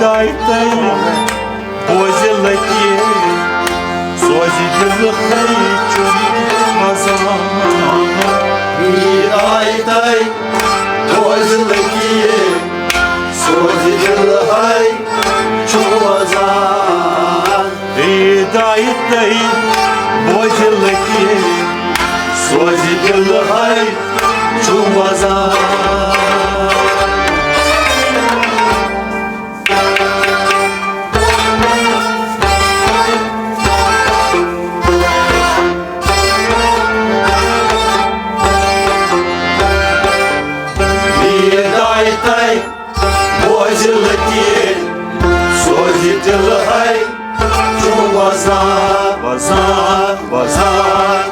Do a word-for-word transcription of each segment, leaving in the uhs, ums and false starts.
داے تَے بوزِ لَتہِ، سوزِ دِلہٕ ہَے چُنٛگۍ مَزان۔ یی داے تَے بوزِ لَتہِ، سوزِ دِلہٕ ہَے چُنٛگۍ مَزان۔ یی داے تَے بوزِ لَتہِ، سوزِ دِلہٕ ہَے چُنٛگۍ مَزان۔ یی داے تَے بوزِ لَتہِ، سوزِ دِلہٕ ہَے چُنٛگۍ مَزان، مَزان، مَزان۔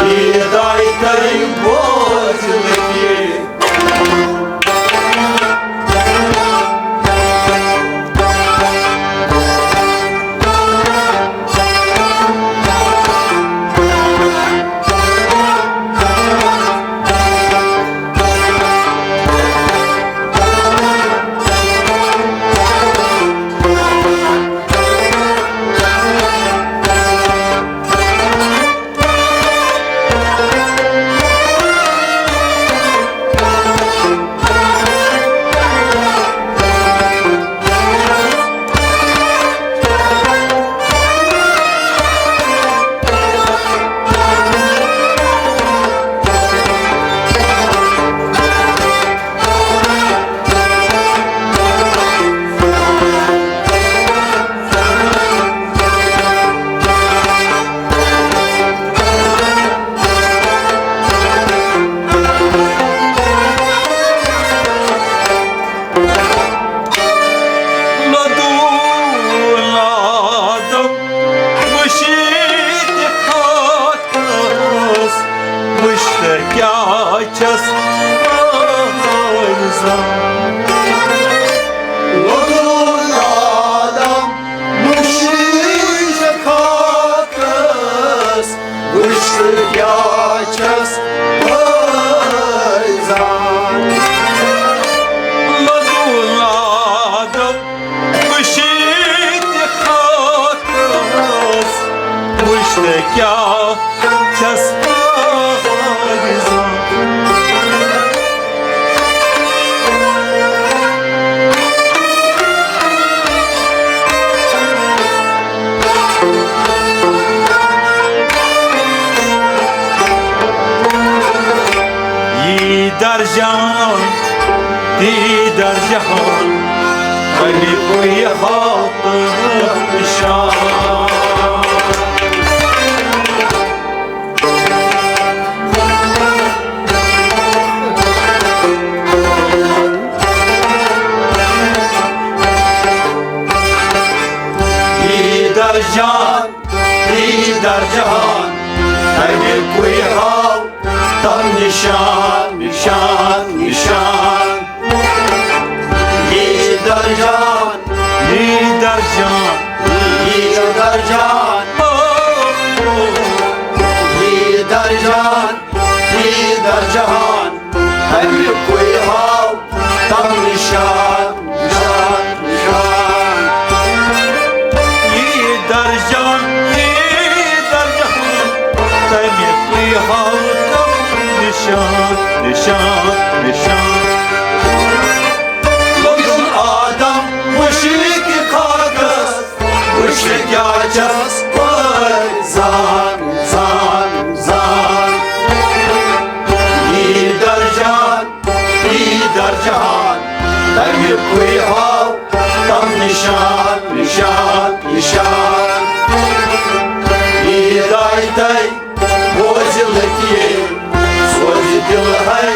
یی داے تَے بوزِ لَتہِ۔ لدوٗن آدم مُشِتھ خاکس، وٕچھ تہٕ کیٛاہ چھَس پٲیزان۔ لدوٗن آدم مُشِتھ خاکس، وٕچھ تہٕ کیٛاہ چھَس پٲیزان۔ لدوٗن آدم مُشِتھ خاکس، وٕچھ تہٕ کیٛاہ چھَس پٲیزان۔ یی درجان، تی درجان، علی کوئی ہاتھ نشان۔ یی درجان، یی درجان، تَمہِ کُے ہاو تَم نِشان، نِشان، نِشان۔ یی درجان، یی درجان، یی درجان، یی درجان، یی درجان۔ تَمہِ کُے ہاو تَم نِشان، نِشان، نِشان۔ یی درجان، یی درجان، تَمہِ کُے ہاو تَم نِشان، نِشان، نِشان۔ لوٚگُن آدم مُشرِک خاکَس، وٕچھ کیٛاہ چھَس پٲرۍ زان، زان، زان۔ یی درجان، یی درجان، تَمہِ کُے ہاو تَم نِشان، نِشان، نِشان۔ یی داے تَے بوزِ لَتہِ، سوزِ دِل ہے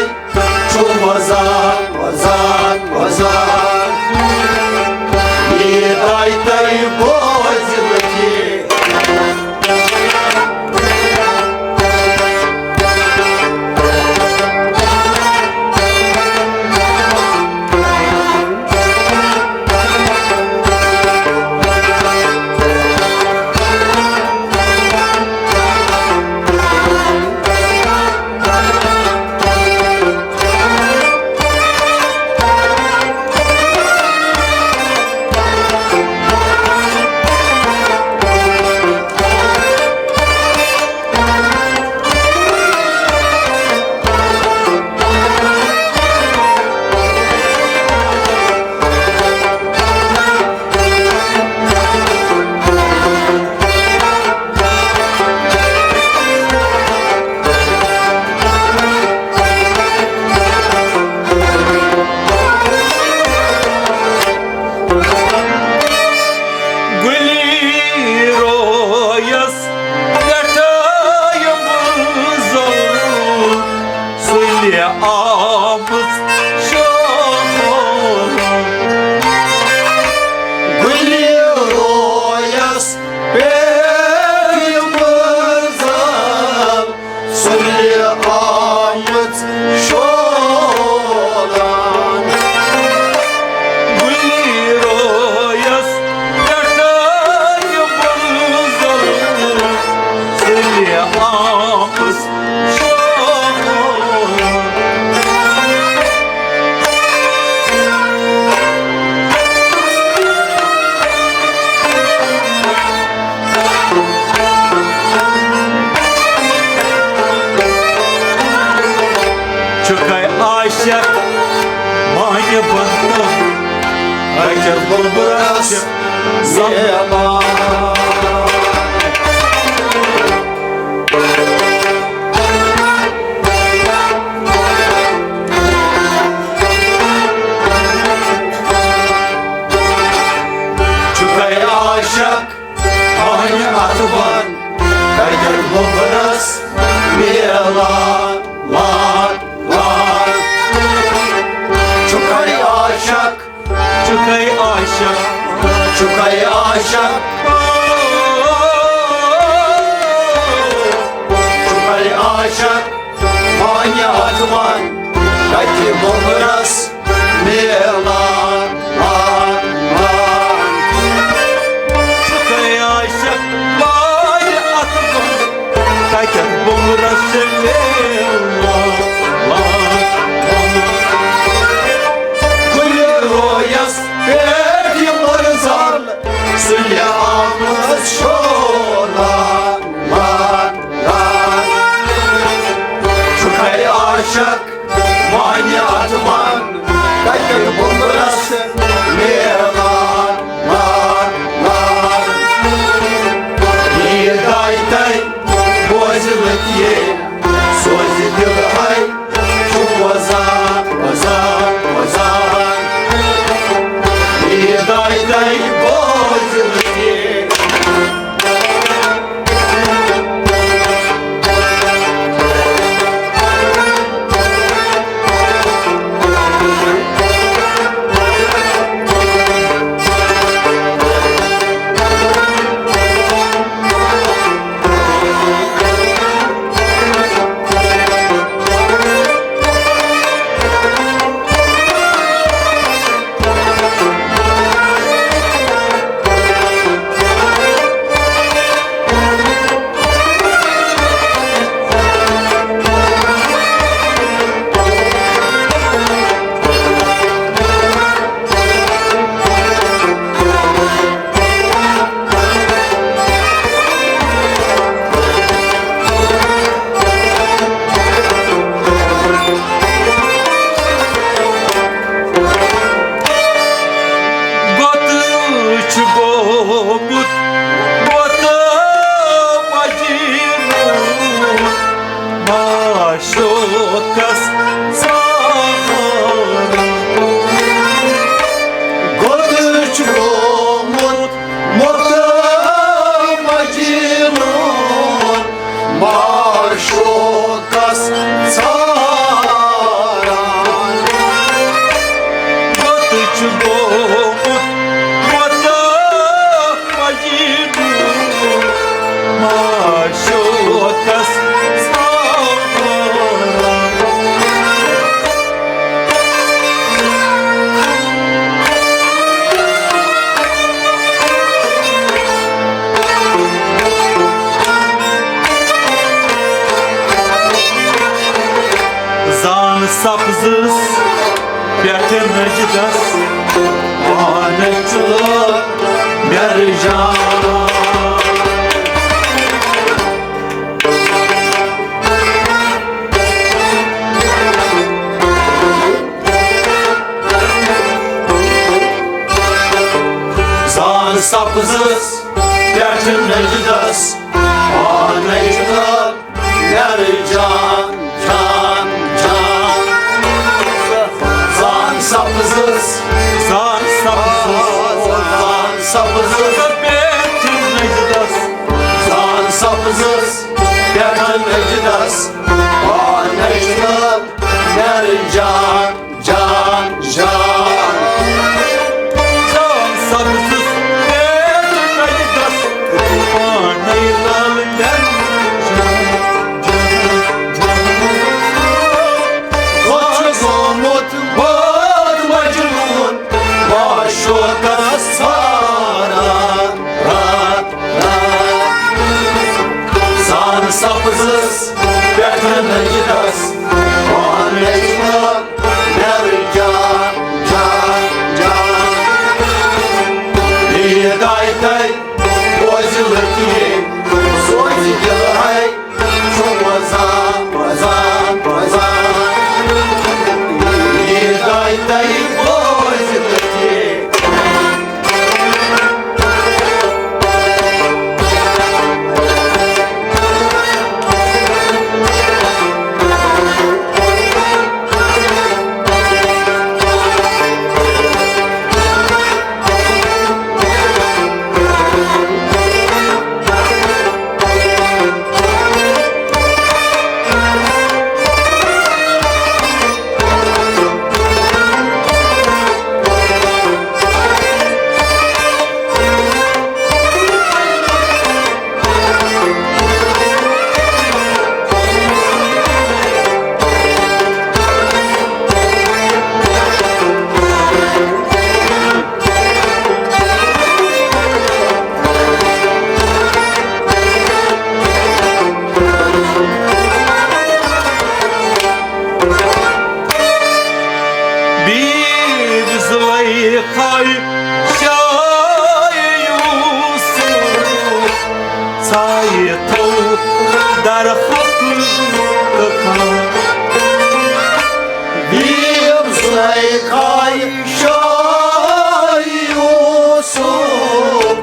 چھُ وَزان، وَزان، وَزان۔ یی داے تَے بوزِ لَتہِ۔ یہِ بنٛد کر۔ اَتہِ بُلبُلس میلان۔ چھُکھے عاشق پننہِ اَتھٕ بۄن، کَتٮ۪ن بُلبُلس میلان، لان، لان۔ چھُکھے عاشق، چھُکھے عاشق، چھُکھے عاشق، چھُکھے عاشق پننہِ اَتھٕ بۄن، کَتہِ بُلبُلس میلان، لان، لان۔ چھُکھے عاشق پننہِ اَتھٕ بۄن، کَتٮ۪تھ بُلبُلس میلان، لان، لان۔ کُلہِ رویس پٮ۪ٹھ یہِ مُرزل، سُلہِ آمٕژ شولان، لان، لان۔ چھُکھے عاشق پننہِ اَتھٕ بۄن، کَتٮ۪ن بُلبُلس میلان، لان، لان۔ یہِ داے تَے بوزِ لٔتی، سوزِ دِل ہَے چھُ وَزان، وَزان، وَزان۔ یہِ داے تَے بوزِ لٔتی۔ گوٚت چھُ گوٚمُت، گوٚت مجنون، معشوقس ژھانٛڈان۔ گوٚت چھُ گوٚمُت، گوٚت مجنون، معشوقس ژھانٛڈان۔ گوٚت چھُ گوٚمُت، گوٚت مجنون، معشوقس ژھانٛڈان۔ زان سبزس پٮ۪ٹھ نجدس پانہٕ چُھ مےٚ رجان۔ زان سبزس پٮ۪ٹھ نجدس پانے چھُ مےٚ رجان، جان، جان۔ زان سبزس، زان سبزس، زان سبزس پٮ۪ٹھ نجدس، زان سبزس پٮ۪ٹھ نجدس پانے چھُ مےٚ رجان، جان، جان۔ زان سبزس پٮ۪ٹھ نجدس پانے لال مےٚ رجان، جان، جان۔ گوٚو چھُ گوٚمُت بہٕ مجنون، معشوقس ژھاران راتھ راتھ۔ زان سبزس پٮ۪ٹھ نجدس پانے چھُ مےٚ رجان، بیٖبۍ زُلیخای شاہ یوٗسُف ژایہِ تھوٚو در حقیقت خان۔ بیٖبۍ زُلیخای شاہ یوٗسُف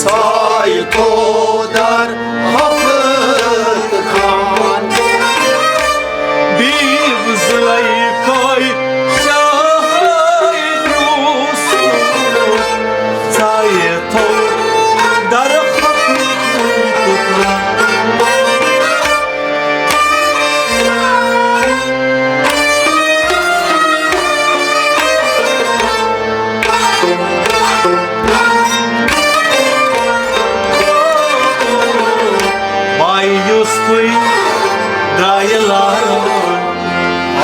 ژایہِ تھوٚو در حقیقت خان۔ بیٖبۍ زُلیخای شاہ یوٗسُف ژایہِ تھوٚو در حقیقت خان۔ مایوس کُے درٛایہِ لاران،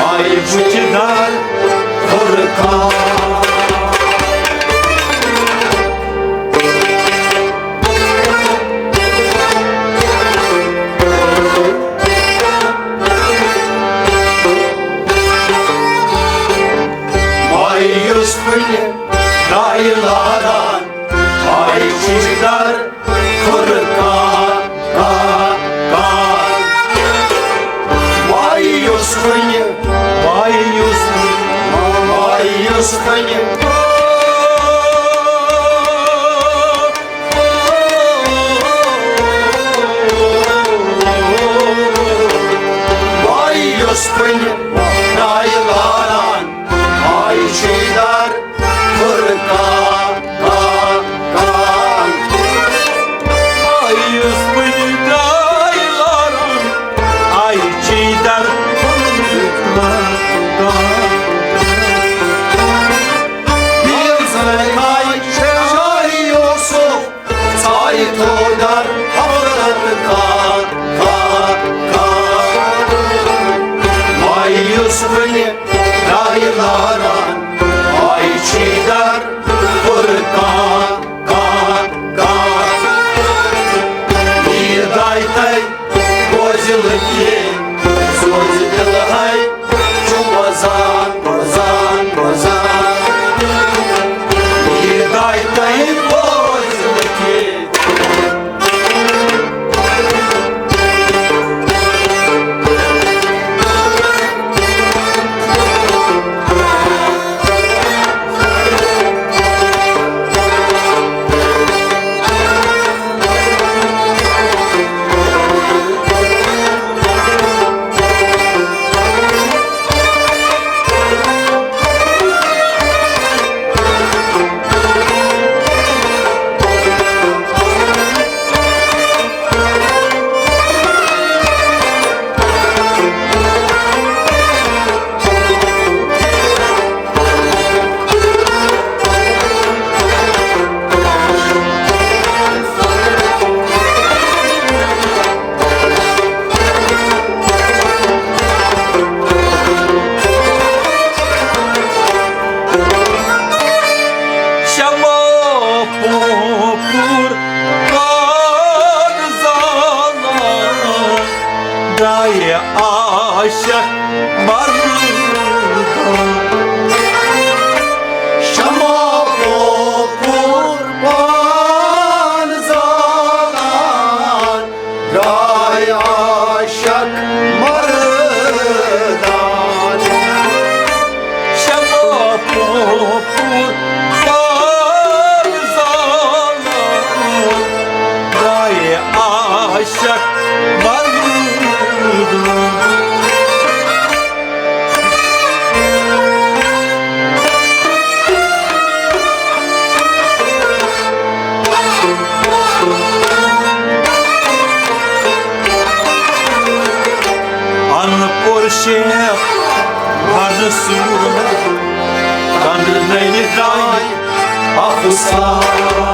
آیہِ بُچہِ دار فرقان۔ مایوس کُنہِ دایہِ لاران، آیہِ چیٖدر فرقان، کان، کان۔ مایوس کُنہِ، مایوس کُنہِ، مایوس کُنہِ۔ مایوس کُنہِ دایہِ لاران، آیہِ چیٖدر فرقان، کان، کان۔ مایوس کُنہِ دایہِ لاران، آیہِ چیٖدر فرقان، کان۔ ییٚلہِ زَن آیہِ شاہ یوسف ژایہِ تھوٚو در حقیقت خان، خان، خان۔ مایوس کُنہِ دایہِ لاران، آیہِ چیٖدر فرقان، کان، کان۔ یہِ دایہِ تۄہہِ بوزِ لٔکیٖر، سوزِ دِلہٕ ہَے چھُ وَزان، وَزان، وَزان۔ یہِ دایہِ تۄہہِ بوزِ لٔکیٖر۔ شمع پوپُر پان زالان درٛایہِ عاشق مردان۔ شمع پوپُر پان زالان درٛاے عاشق مردان۔ شمع پوپُر پان زالان درٛاے عاشق مردان۔ ان پور شیخ منصور، کنہٕ ننہِ درٛاے افسانہٕ۔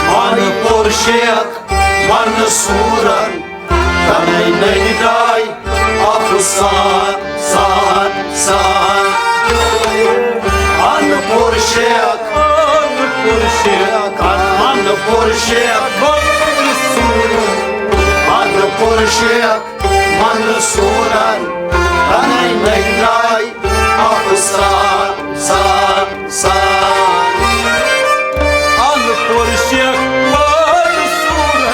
من پور شیخ منصورن، تمے ننہِ درٛاے افسانہٕ، سان، سان۔ من پور شیخ پُرشیخ، ان پُرشیخ منصورن، ان پُرشیخ منصورن، تنہٕ نٔنۍ درٛاے افسان، سان، سان۔ ان پُرشیخ منصورن،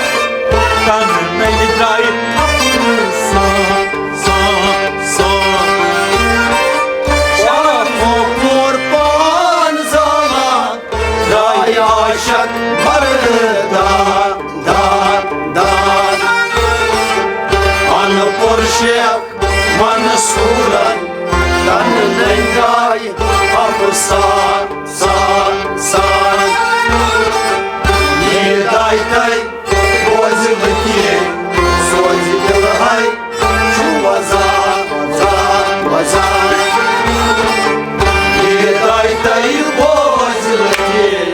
تنہٕ نٔنۍ درٛاے افسان، سان، سان۔ شاہ موٚکُر پان زالان، درٛاے عاشق مردان، دان، دان۔ ان پُرشیخ منصورن، تنہٕ نٔنۍ درٛاے افسان، سان، سان۔ یہِ درٛاے تۄہہِ بوزِ لٔکیٖر، سوزِ دِلہٕ ہَے چھُ وَزان، وَزان، وَزان۔ یہِ درٛاے تۄہہِ بوزِ لٔکیٖر۔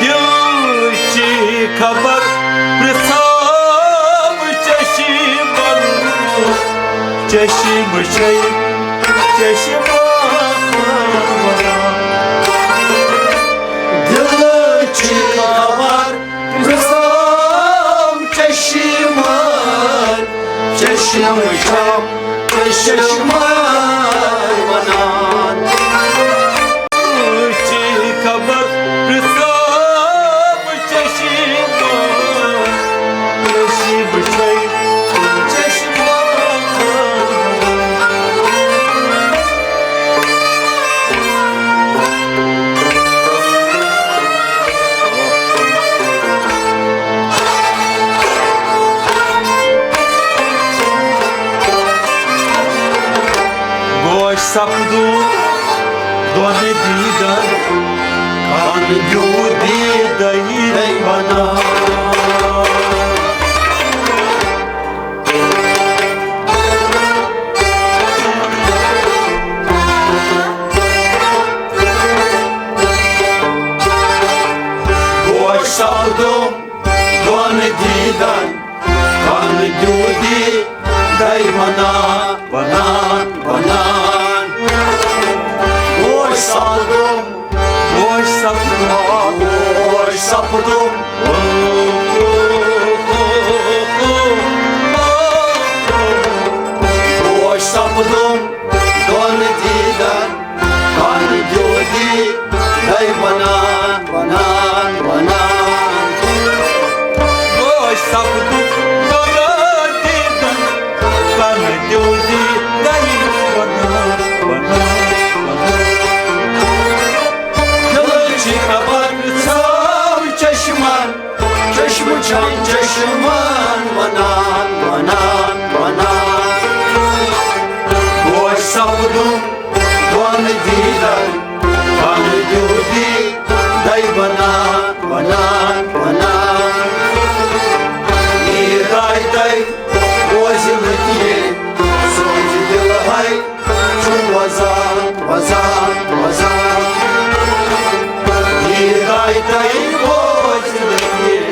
دِلچہِ خبر پرٛژھم چشمن، چشم چھے چشمن ونان۔ دِلچہِ خبر پرٛژھم چشمن، چشم چھم چشمن ونان۔ چی خبر پرٛژھم چشمن، چشم چھے چشمن۔ گوش سپدُم دۄن دیٖدن، کن دیوٗ دیٖدے ونان۔ گوش سپدُم دۄن دیٖدن، کن دیوٗ دیٖدے ونان، ونان، ونان۔ گوش سپدُم، گوش سپدُم، گوش سپدُم۔ گوش سپدُم دۄن دیٖدن، کن دیوٗ دیٖدے ونان، ونان، ونان۔ گوش سپدُم دۄن دیٖدن، کن دیوٗ دیٖدے ونان، ونان، ونان۔ دِلچہِ خبر پرٛژھم چشمن، چشم چھم چشمن ونان، ونان، ونان۔ گوش سپدُم دۄن دیٖدن، کن دیوٗ دیٖدے ونان، ونان، ونان۔ یہِ درٛاے تۄہہِ بوزِ لٔکیٖر، سوزِ دِلہٕ ہَے چھُ وَزان، وَزان، وَزان۔ یہِ درٛاے تۄہہِ بوزِ لٔگِتھ۔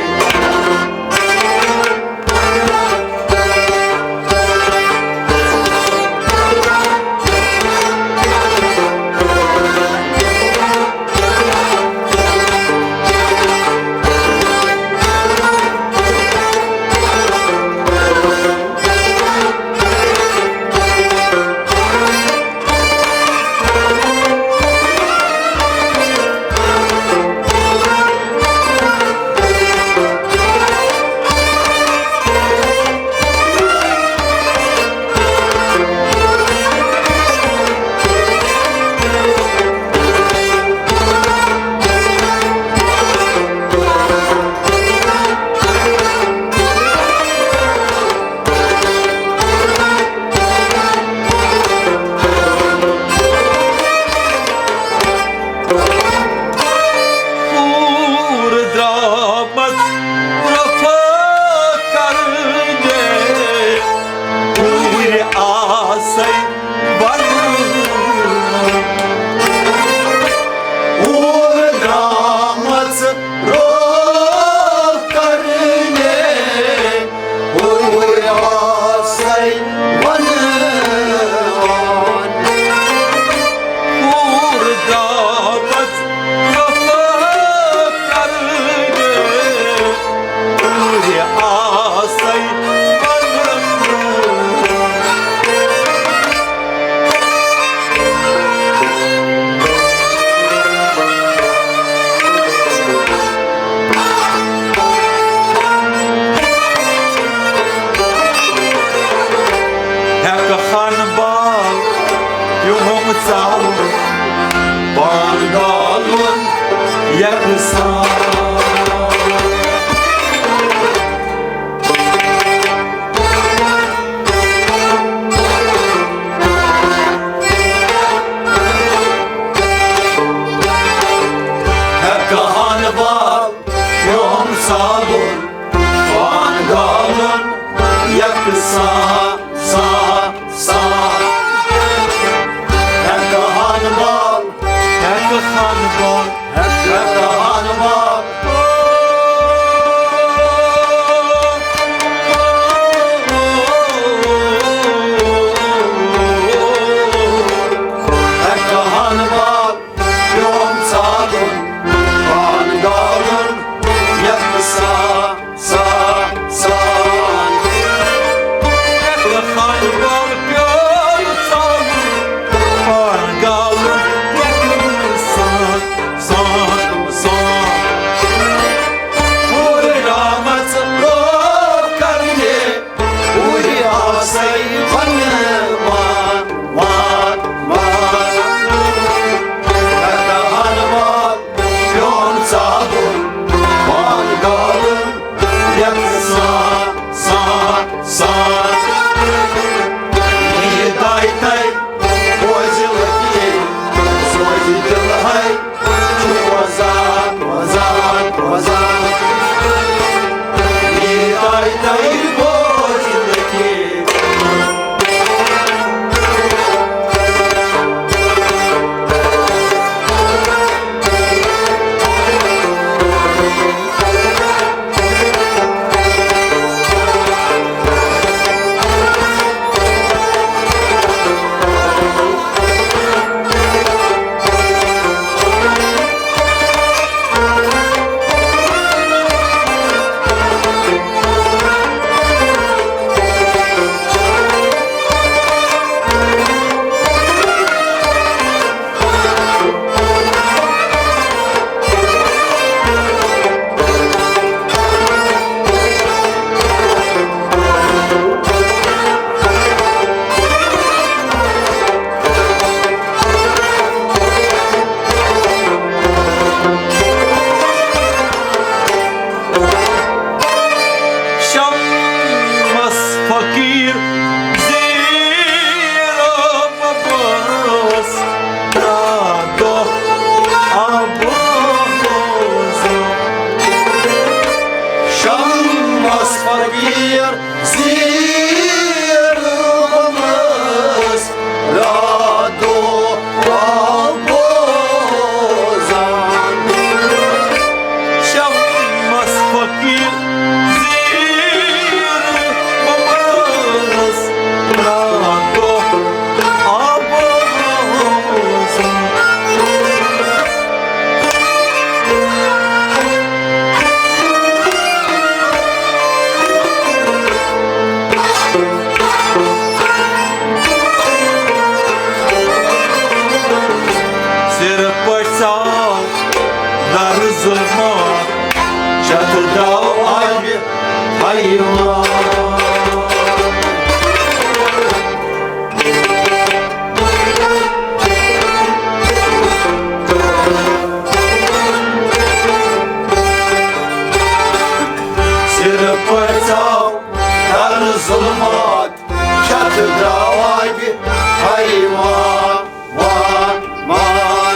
ہٮ۪کہٕ ہن بال پیوم ژالُن، پان گالُن یکساں، ساں، ساں۔ ہٮ۪کہٕ ہن بال، ہٮ۪کہٕ ہن بال، ہٮ۪کہٕ ہن بال۔ ہٮ۪کہٕ ہن بال پیوم ژالُن، پان گالُن یکساں، ساں، ساں۔ ہٮ۪کہٕ ہن بال پیوم ژالُن، پان گالُن یکساں، ساں، ساں۔ پوٗرٕ رامس لوک کرنہِ، پوٗرٕ آسے ونوان، وان، وان۔ ہٮ۪کہٕ ہن بال پیوم ژالُن، پان گالُن یکساں، ساں، ساں۔ یہِ داے تاے بوزِ لٔکیٖر، سوزِ دِل ہے چھُ روزان، روزان، روزان۔ یہِ داے تاے بوزِ لٔکیٖر۔ شمس فقیٖر زیٖر ببس، دۄہ آبوزُن۔ شمس فقیٖر زیٖر ببس، راتو آبوزان۔ شمس فقیٖر زیٖر ببس، راتو آبوزان۔ سِرٕ پٲٹھۍ ژاو نَرٕ ظُلمات، چَتہٕ درٛاو آبہِ حیوان۔ سِرٕ پٲٹھۍ ژاو نَرٕ ظُلمات، چَتہٕ درٛاو آبہِ حیوان، وان، وان۔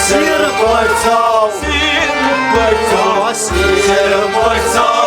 سِرٕ پٲٹھۍ ژاو، سِرٕ پٲٹھۍ ژاو، سِرٕ پٲٹھۍ ژاو